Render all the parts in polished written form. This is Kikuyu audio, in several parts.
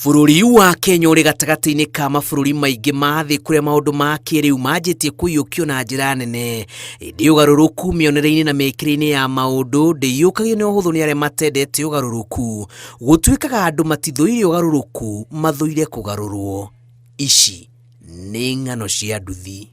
Bũrũri wa Kenya ũrĩ gatagatĩ-inĩ ka mabũrũri maingĩ ma thĩ kũrĩa maũndũ ma kĩrĩu manjĩtie kũiyũkio na njĩra nene. Ĩndĩ ũgarũrũku mĩonere-inĩ na mĩkĩre-inĩ ya maũndũ ndĩiyũkagio nĩ ũhũthũ nĩ arĩa matendete ũgarũrũku. Gũtuĩkaga andũ matithũire ũgarũrũku, mathũire kũgarũrwo. Ici nĩ ng'ano cia nduthi.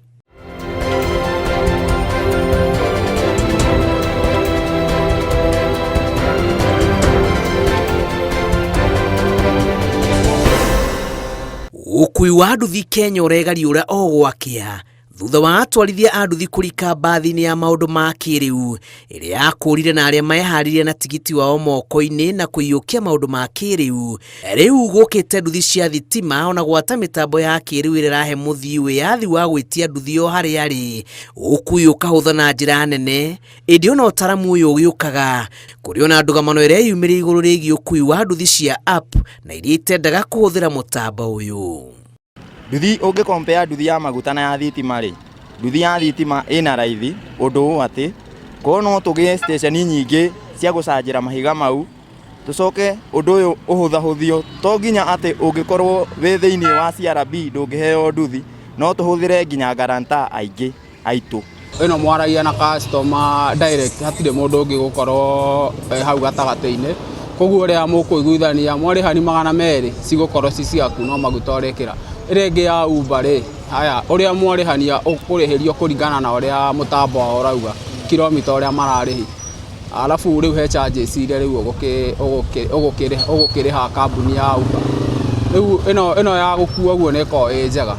Ũkui wa nduthi Kenya ũregariũra o gwakĩa thutha wa atwarithia a nduthi kũrika mbathi-inĩ ya maũndũ ma kĩrĩu ĩrĩa yakũrire na arĩa meharĩirie na tigiti wao moko-inĩ na kũiyũkia maũndũ ma kĩrĩu. Rĩu gũkĩte nduthi cia thitima ona gwata mĩtambo ya kĩrĩu ĩrĩa ĩrahe mũthii wĩyathi wa gwĩtia nduthi o harĩa arĩ. Ũkui ũkahũtha na njĩra nene, ĩndĩ ona ũtaramu ũyũ ũgĩũkaga, kũrĩ ona ndũgamano ĩreyumĩria igũrũ rĩgiĩ ũkui wa nduthi cia app na iria itendaga kũhũthĩra mũtambo ũyũ. Nduthi ũngĩ compare nduthi ya maguta na ya thitima rĩ, nduthi ya thitima ĩna raithi ũndũ ũũ atĩ, korwo no tũgĩe station nyingĩ cia gũcanjĩra mahiga mau, tũcoke ũndũ ũyũ ũhũthahũthio, to nginya atĩ ũngĩkorwo wĩ thĩiniĩ wa CRB ndũngĩheo nduthi, no tũhũthĩre nginya guarantor aingĩ aitũ. Ĩno mwaragia na customer direct hatirĩ mũndũ ũngĩ gũkorwo hau gatagatĩ-inĩ, koguo ũrĩa mũkũiguithania mwarĩhani 200 cigũkorwo ci ciaku no maguta ũrekĩra. Ĩrĩa ĩngĩ ya Uber rĩ, haya ũrĩa mwarĩhania ũkũrĩhĩrio kũringana na ũrĩa mũtambo wao ũrauga, kilomita ũrĩa mararĩhi. Arabu rĩu he charges iria rĩu ũgũkĩrĩha kambuni ya Uber. Rĩu ĩno ya gũkua ũguo nĩ ĩkoragwo ĩ njega.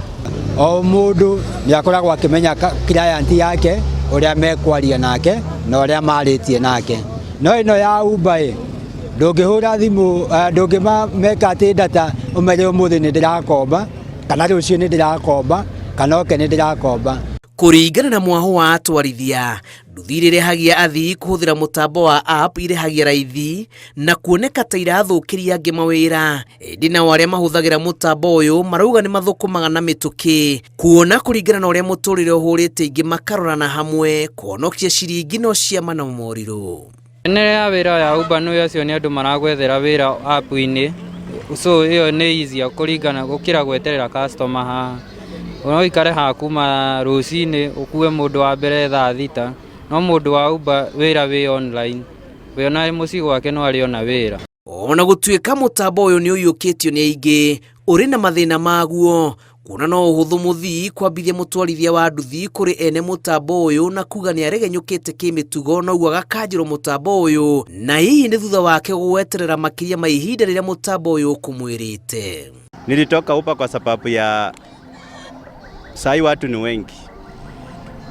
O mũndũ nĩ akoragwo akĩmenya client yake ũrĩa mekwaria nake na ũrĩa marĩtie nake. No ĩno ya Uber ĩ, ndũngĩhũra thimũ, ndũngĩmeka atĩ data ũmere ũmũthĩ nĩ ndĩrakomba kana rũciũ nĩ ndĩrakomba kana oke nĩ ndĩrakomba. Kũringana na mwahũ wa atwarithia, nduthi iria irehagia athii kũhũthĩra mũtambo wa app irehagia raithi na kuoneka ta irathũkĩria angĩ mawĩra. Ĩndĩ nao arĩa mahũthagĩra mũtambo ũyũ marauga nĩ mathũkũmaga na mĩtũkĩ, kuona kũringana na ũrĩa mũtũrĩre ũhũrĩte ingĩ makarorana hamwe kũhonokia ciringi no ciama na morirũ. Mĩonere ya wĩra ya Uber nĩ acio nĩ andũ maragwethera wĩra app-inĩ, so ĩyo nĩ easier kũringana gũkĩra gweterera customer haha. No ũikare haha kuma rũcinĩ ũkue mũndũ wa mbere thaa 6, no mũndũ wa Uber wĩra wĩ online, we ona mũciĩ gwake no arĩona wĩra. Ona gũtuĩka mũtambo ũyũ nĩ ũiyũkĩtio nĩ aingĩ, ũrĩ na mathĩna maguo, kuona no ũhũthũ mũthii kwambithia mũtwarithia wa nduthi kũrĩ ene mũtambo ũyũ na kuga nĩ aregenyũkĩte kĩmĩtugo noguo agakanjĩrwo mũtambo ũyũ, na hihi nĩ thutha wake gweterera makĩria ma ihinda rĩrĩa mũtambo ũyũ ũkũmwĩrĩte. Nilitoka Uber kwa sababu ya sahi watu ni wengi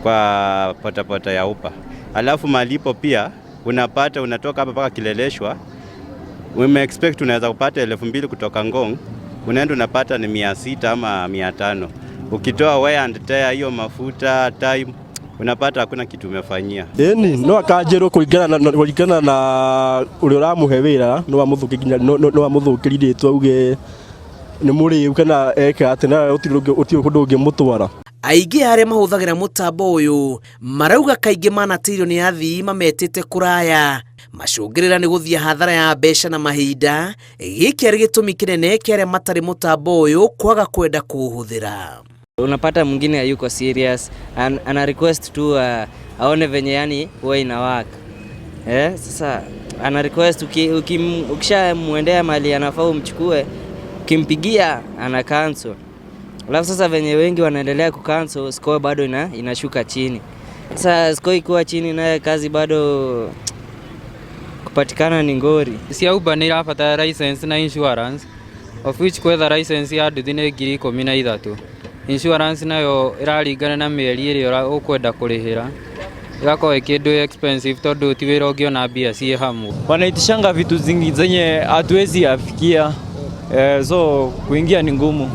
kwa potapota ya Uber, alafu malipo pia unapata unatoka hapa mpaka Kileleshwa, ume expect unaweza kupata 2000 kutoka Ngong, unaenda unapata ni 600 ama 500. Ukitoa wear and tear, hiyo mafuta time, unapata hakuna kitu umefanyia. Ĩni no akanjĩrwo kũringana na ũrĩa ũramũhe wĩra, no amũthũkie nginya no amũthũkĩrie rĩtwa auge nĩ mũrĩu kana eke atĩ, na gũtirĩ kũndũ ũngĩmũtwara. Aingĩ a arĩa mahũthagĩra mũtambo ũyũ marauga kaingĩ manatĩirio nĩ athii mametĩte kũraya, macũngĩrĩra nĩ gũthiĩ hathara ya mbeca na mahinda. Gĩkĩ arĩ gĩtũmi kĩnene kĩa arĩa matarĩ mũtambo ũyũ kwaga kwenda kũũhũthĩra. Unapata mwingine hayuko serious, ana request tu aone venye yani huwa ina work. Sasa ana request ukishamwendea mahali anafaa umchukue, ukimpigia ana cancel. Alafu sasa venye wengi wanaendelea ku cancel, score bado inashuka chini. Sasa score ikiwa chini naye kazi bado kupatikana ni ngori. Cia Uber nĩ irabatara license na insurance, of which gwetha license ya nduthi nĩ 13,000. Insurance nayo ĩraringana na mĩeri ĩrĩa ũkwenda kũrĩhĩra, ĩgakorwo ĩ kĩndũ expensive tondũ ti wĩra ũngĩona mbia ciĩ hamwe. Wanaitishanga vitu zingi zenye hatuwezi afikia, so kuingia ni ngumu.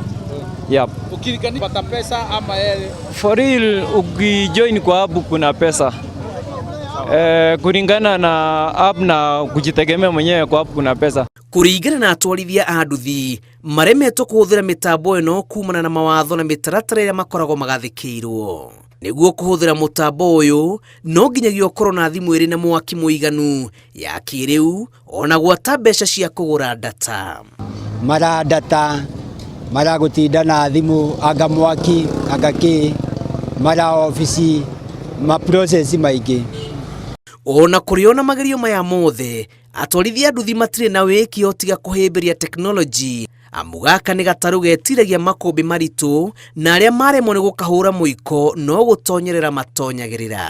Yep. Ukilinganisha pesa ama yeye? For real, ukijoin kwa app kuna pesa. Kulingana na app na kujitegemea mwenyewe, kwa app kuna pesa. Kũringana na atwarithia a nduthi, maremetwo kũhũthĩra mĩtambo ĩno kumana na mawatho na mĩtaratara ĩrĩa makoragwo magathĩkĩirwo. Nĩguo kũhũthĩra mũtambo ũyũ no nginyagia ũkorwo na thimũ ĩrĩ na mwaki mũiganu ya kĩrĩu ona gwata mbeca cia kũgũra data. Mara data, mara gũtinda na thimũ, anga mwaki, anga kĩ, mara obici, ma process maingĩ. Ona kũrĩ ona magerio maya mothe, atwarithia nduthi matirĩ na wĩki tiga kũhĩmbĩria tekinoronjĩ, amu gaka nĩ gatarũ getiragia makũmbĩ maritũ na arĩa maremwo nĩ gũkahũra mũiko no gũtonyerera matonyagĩrĩra.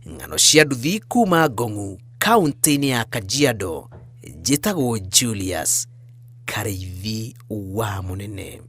Ng'ano cia nduthi kuma Ngong'u, kaunti-inĩ ya Kajiado, njĩtagwo Julius Karĩithi wa Mũnene.